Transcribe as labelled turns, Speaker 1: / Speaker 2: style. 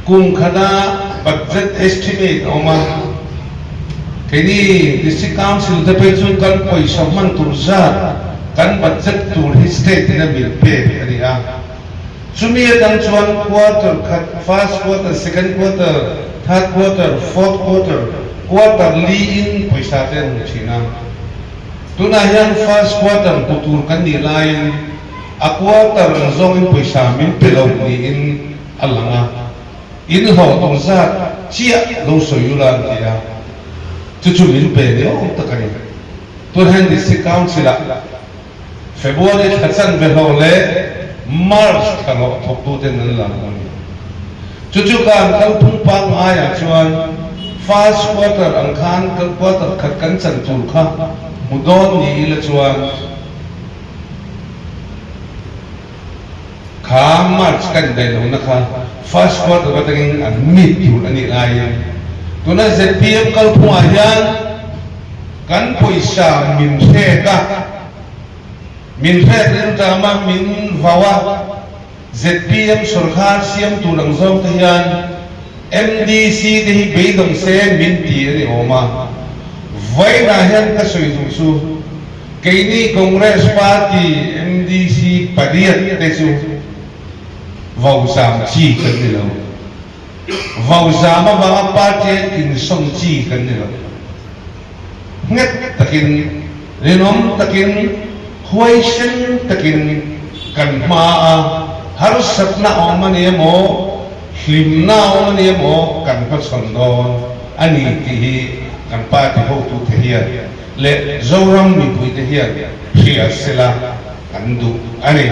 Speaker 1: Kum khata budget estimate a awm a, keini District Council te phei chu kan pawisa hman tur zat kan budget tur hi state in a mil pek a ni a. Chumi atang chuan quarter khat, first quarter, second quarter, third quarter, fourth quarter, quarter li in pawisa te an hmu thin a. Tunah hian first quarter hmu tur kan nih laiin a quarter ang zawngin pawisa min pe lo niin a lang a, in hlawh tur zat chiah lo sawi ula an ti a, chu chu min pe ni awm tak a ni. Tunhen District Council-ah February thla chanve hlawh leh March thla hlawh thawktuten an lang a ni. Chu chu kan kalphung pangaiah chuan first quarter ang khan quarter khat kan chan tur kha hmu dawn ni ila chuan, Kha March kan daih lohna kha first quarter atangin an meet tur a nih laiin tuna zpm kalphungah hian kan pawisa min hrek a, min hrek riltam a, min vau a, zpm sawrkar siam tur ang zawng te hian MDC te hi beidawng se min ti a ni awm a, vawiinah hian ka sawi duh chu. Keini Congress Party MDC pariat te chu vauzam chi kan ni lo. Vauzam avanga party a insawn chi kan ni lo. Nghet takin, rinawm takin, huaisen takin kan hma a, harsatna a awm a ni emaw, hlimna a awm a ni emaw kan hmachhawn dawn a ni tih hi kan party hotute hian leh Zoram mipuite hian hria sela kan duh a ni.